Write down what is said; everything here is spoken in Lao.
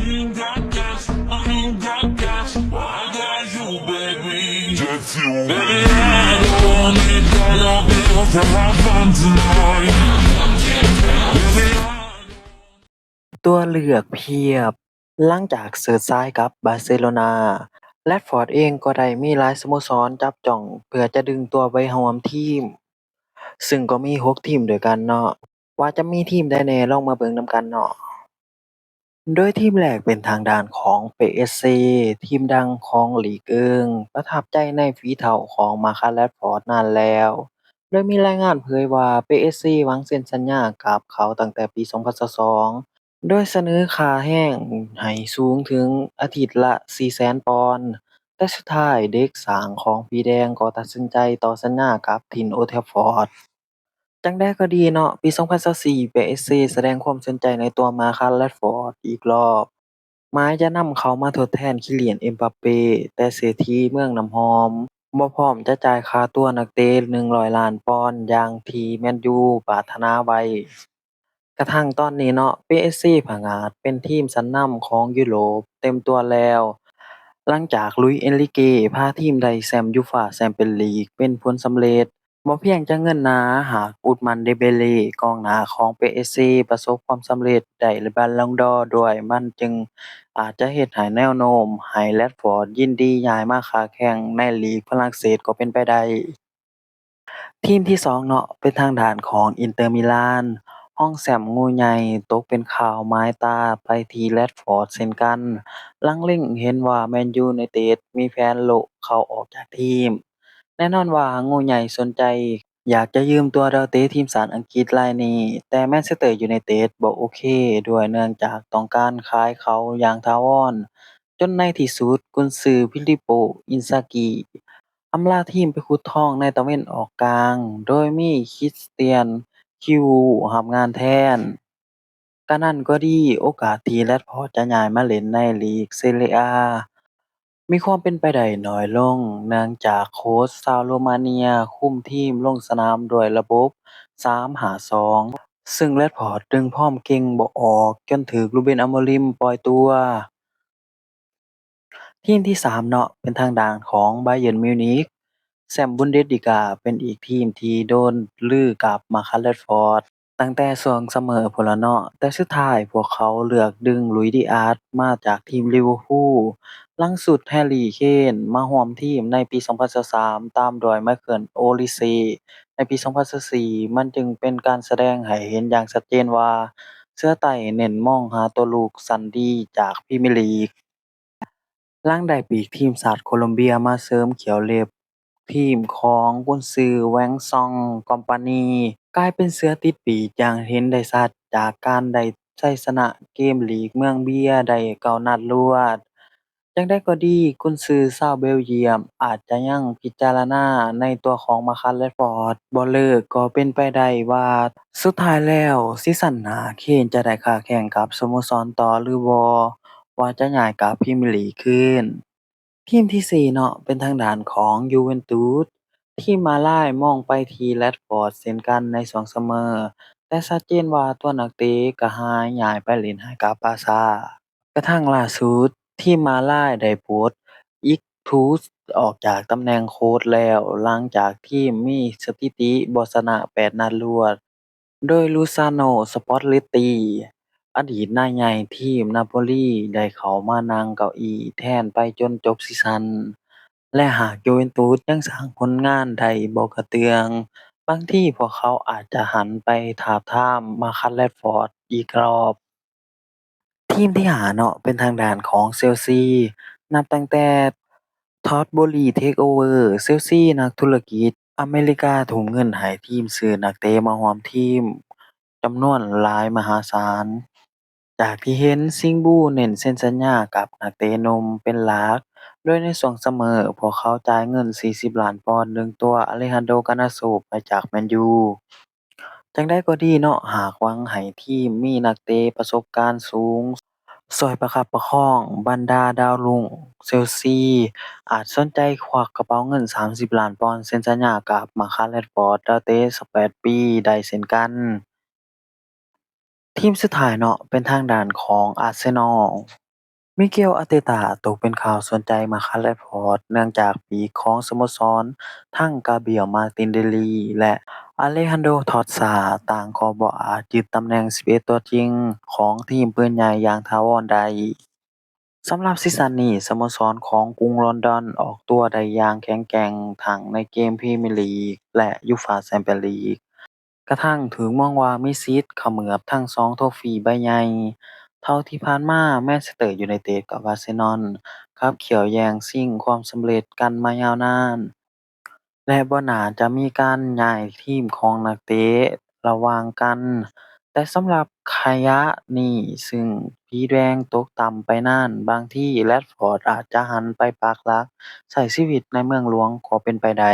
Ain't got gas, I ain't got gas, but I got you, baby. Jet fuel. Baby, I don't want it, gotta be off the hot one tonight. Baby, I ຕົວເລືອກພຽບ. ຫຼັງຈາກເສີດຊາຍກັບບາເຊໂລນາ, ແຣດຟອດເອງກໍໄດ້ມີຫຼາຍສະໂມສອນຈັບຈ້ອງເພື່ອຈະດຶງຕົວໄປຮ່ວມທີມ, ຊຶ່ງກໍມີຫົກທີມດ້ວຍກັນເນາະ. ວ່າຈະມີທີມໃດແດ່ ລອງມາເບິ່ງນຳກັນເນາະ. ໂດຍທີມແລກເປັນທາງດ້ານຂອງເປເອສເຊ, ທີມດັງຂອງລີກເອີງ, ປະທັບໃຈໃນຝີເທົ້າຂອງມາຄັດ ແຣດຟອດນັ້ນແລ້ວ. ໂດຍມີລາຍງານເຜີຍວ່າ ເປເອສເຊ ຫວັງເຊັນສັນຍາກັບເຂົາຕັ້ງແຕ່ປີສອງພັນຊາວສອງ ໂດຍສະເໜີຄ່າແຮງໃຫ້ສູງເຖິງອາທິດລະສີ່ແສນປອນ, ແຕ່ສຸດທ້າຍເດັກສ້າງຂອງຜີແດງກໍຕັດສິນໃຈຕໍ່ສັນຍາກັບຖິ່ນໂອແທຟອດ. ຈັ່ງໃດກໍດີເນາະ, ປີສອງພັນຊາວສີ່ ເປເອສເຊ ສະແດງຄວາມສົນໃຈໃນຕົວມາຄັດ ແຣດຟອດ ອີກລອບ, ໝາຍຈະນຳເຂົ້າມາທົດແທນ ຄິລຽນ ເອັມບາເປ, ແຕ່ເສດຖີເມືອງນ້ຳຫອມບໍ່ພ້ອມຈະຈ່າຍຄ່າຕົວນັກເຕະໜຶ່ງຮ້ອຍລ້ານປອນ ຢ່າງທີ່ແມນຢູປາດຖະໜາໄວ້. ກະທັ່ງຕອນນີ້ເນາະ, ເປເອສເຊ ຜະຫງາດເປັນທີມຊັ້ນນຳຂອງຢູໂຣບເຕັມຕົວແລ້ວ, ຫຼັງຈາກ ລຸຍສ໌ ເອນຣິເກ ພາທີມໄດ້ແຊມຢູຟາແຊມປຽນລີກເປັນຜົນສຳເລັດ. ບໍ່ພຽງຈະເງິນໜາ, ຫາກອຸດມັນ ເດເບເລ ກອງໜ້າຂອງເປເອສເຊ ປະສົບຄວາມສຳເລັດໄດ້ບາລອງດໍດ້ວຍ, ມັນຈຶ່ງອາດຈະເຮັດໃຫ້ແນວໂນ້ມໃຫ້ແຣດຟອດຍິນດີຍ້າຍມາຄ້າແຂ່ງໃນລີກຝຣັ່ງເສດກໍເປັນໄປໄດ້. ທີມທີສອງເນາະ ເປັນທາງດ້ານຂອງອິນເຕີມິລານ, ຮອງແຊມງູໃຫຍ່ຕົກເປັນຂ່າວໝາຍຕາໄປທີ່ແຣດຟອດເຊັ່ນກັນ, ຫຼັງເລັງເຫັນວ່າແມນຢູໄນເຕັດມີແຜນໂລະເຂົາອອກຈາກທີມ. ແນ່ນອນວ່າງູໃຫຍ່ສົນໃຈຢາກຈະຢືມຕົວດາວເຕະທີມຊາດອັງກິດລາຍນີ້, ແຕ່ແມນເຊສເຕີຢູໄນເຕັດບໍ່ໂອເຄດ້ວຍ ເນື່ອງຈາກຕ້ອງການຂາຍເຂົາຢ່າງຖາວອນ, ຈົນໃນທີ່ສຸດ ກຸນຊື ຟີລິບໂປ ອິນຊາກີ ອຳລາທີມໄປຂຸດທອງໃນຕາເວັນອອກກາງ, ໂດຍມີ ຄຣິສຕຽນ ຄິວ ຮັບງານແທນ. ກະນັ້ນກໍດີ, ໂອກາດທີ່ແຣດຟອດຈະຍ້າຍມາຫຼິ້ນໃນລີກເຊເຣຍາ ມີຄວາມເປັນໄປໄດ້ໜ້ອຍລົງ, ເນື່ອງຈາກໂຄດຊາວໂຣມາເນຍຄຸມທີມລົງສະໜາມດ້ວຍລະບົບສາມຫ້າສອງ ຊຶ່ງແຣດຟອດດຶງຟອມເກັ່ງບໍ່ອອກ ຈົນຖືກ ລູເບັນ ອາໂມລິມ ປ່ອຍຕົວ. ທີມທີສາມເນາະ ເປັນທາງດ້ານຂອງ ບາເຢິນ ມິວນິກ, ແຊມບຸນເດສລີກາ ເປັນອີກທີມທີ່ໂດນລືກັບມາຄັດ ແຣດຟອດ ຕັ້ງແຕ່ຊ່ວງຊັມເມີພຸ້ນລະເນາະ, ແຕ່ສຸດທ້າຍພວກເຂົາເລືອກດຶງ ລຸຍສ໌ ດີອາສ ມາຈາກທີມລິເວີພູ ຫຼັງຊຸດ ແຮຣີ ເຄນ ມາຮ່ວມທີມໃນປີສອງພັນຊາວສາມ ຕາມດ້ວຍ ໄມເຄິນ ໂອລິເຊ ໃນປີສອງພັນຊາວສີ່ ມັນຈຶ່ງເປັນການສະແດງໃຫ້ເຫັນຢ່າງຊັດເຈນວ່າ ເສືອໃຕ້ເນັ້ນມອງຫາຕົວລຸກຊັ້ນດີຈາກພຣີເມຍລີກ. ຫຼັງໄດ້ປີກທີມຊາດໂຄລັມເບຍມາເສີມຂ້ຽວເລັບ, ທີມຂອງກຸນຊື ແວງຊອງ ຄອມປານີ ກາຍເປັນເສືອຕິດປີກຢ່າງເຫັນໄດ້ຊັດ ຈາກການໄດ້ໄຊຊະນະເກມລີກເມືອງເບຍໄດ້ເກົ້ານັດລວດ. ຢ່າງໃດກໍດີ, ກຸນຊືຊາວເບວຢ້ຽມອາດຈະຍັງພິຈາລະນາໃນຕົວຂອງມາຄັດ ແຣດຟອດ ບໍ່ເລີກກໍເປັນໄປໄດ້ວ່າ ສຸດທ້າຍແລ້ວ ຊີຊັນໜ້າ ເຄນຈະໄດ້ຄ້າແຂ່ງກັບສະໂມສອນຕໍ່ຫຼືບໍ່ ວ່າຈະຍ້າຍກັບພຣີເມຍລີກຄືນ. ທີມທີສີ່ເນາະ ເປັນທາງດ້ານຂອງຢູເວັນຕຸສ, ທີມມ້າລາຍມອງໄປທີ່ແຣດຟອດເຊັ່ນກັນໃນຊ່ວງຊັມເມີ, ແຕ່ຊັດເຈນວ່າຕົວນັກເຕະກະຫາຍຍ້າຍໄປຫຼິ້ນໃຫ້ກັບບາຊາ. ກະທັ່ງລ່າສຸດ ທີມມ້າລາຍໄດ້ປົດ ອິກທູສ ອອກຈາກຕຳແໜ່ງໂຄດແລ້ວ ຫຼັງຈາກທີມມີສະຖິຕິບໍ່ຊະນະແປດນັດລວດ, ໂດຍ ລູຊາໂນ ສະປອດເລດຕີ ອະດີດນາຍໃຫຍ່ທີມນາໂປລີ ໄດ້ເຂົ້າມານັ່ງເກົ້າອີ້ແທນໄປຈົນຈົບຊີຊັນ ແລະ ຫາກຢູເວັນຕຸສຍັງສ້າງຜົນງານໄດ້ບໍ່ກະເຕືອງ, ບາງທີພວກເຂົາອາດຈະຫັນໄປທາບທາມມາຄັດ ແຣດຟອດ ອີກລອບ. ທີມທີຫ້າເນາະ ເປັນທາງດ້ານຂອງເຊລຊີ. ນັບຕັ້ງແຕ່ ທອດ ໂບລີ ເທກໂອເວີ, ເຊລຊີ ນັກທຸລະກິດອາເມລິກາ ທຸ່ມເງິນໃຫ້ທີມຊື້ນັກເຕະມາຮ່ວມທີມຈຳນວນຫຼາຍມະຫາສານ. ຈາກທີ່ເຫັນ ຊິງບູ ເນັ້ນເຊັນສັນຍາກັບນັກເຕະໜຸ່ມເປັນຫຼັກ, ໂດຍໃນຊ່ວງຊັມເມີ ພວກເຂົາຈ່າຍເງິນສີ່ສິບລ້ານປອນ ດຶງຕົວ ອາເລຮານໂດ ການາໂຊ ໄປຈາກແມນຢູ. ຈັ່ງໃດກໍດີເນາະ, ຫາກຫວັງໃຫ້ທີມມີນັກເຕະປະສົບການສູງ ຊ່ວຍປະຄັບປະຄອງບັນດາດາວລຸ້ງ, ເຊລຊີອາດສົນໃຈຄວັກກະເປົາເງິນສາມສິບລ້ານປອນ ເຊັນສັນຍາກັບມາຄາ ແຣດຟອດ ດາວເຕະຊາວແປດປີໄດ້ເຊັ່ນກັນ. ທີມສຸດທ້າຍເນາະ ເປັນທາງດ້ານຂອງອາເຊນອລ. ມິເກວ ອາເຕຕາ ຕົກເປັນຂ່າວສົນໃຈມາຄາ ແຣດຟອດ ເນື່ອງຈາກປີກຂອງສະໂມສອນ ທັງ ກາບຣຽລ ມາຕິນເດລີ ແລະ ອາເລຮານໂດ ທອດຊາ ຕ່າງກໍບໍ່ອາດຍຶດຕຳແໜ່ງສິບເອັດຕົວຈິງຂອງທີມປືນໃຫຍ່ຢ່າງຖາວອນໄດ້. ສຳລັບຊີຊັນນີ້ ສະໂມສອນຂອງກຸງລອນດອນອອກຕົວໄດ້ຢ່າງແຂງແກ່ງທັງໃນເກມພຣີເມຍລີກ ແລະ ຢູຟາແຊມປຽນລີກ ກະທັ້ງຖືກມອງວ່າມີສິດຂະເໝືອບທັງສອງໂທຟີໃບໃຫຍ່. ເທົ່າທີ່ຜ່ານມາ ແມນເຊສເຕີຢູໄນເຕັດກັບອາເຊນອນຂັບຂ້ຽວແຍ່ງຊິງຄວາມສຳເລັດກັນມາຍາວນານ ແລະ ບໍ່ໜ້າຈະມີການຍ້າຍທີມຂອງນັກເຕະລະຫວ່າງກັນ, ແຕ່ສຳລັບໄລຍະນີ້ ຊຶ່ງຜີແດງຕົກຕ່ຳໄປນັ້ນ, ບາງທີແຣດຟອດອາດຈະຫັນໄປປັກຫຼັກໃຊ້ຊີວິດໃນເມືອງຫຼວງກໍເປັນໄປໄດ້.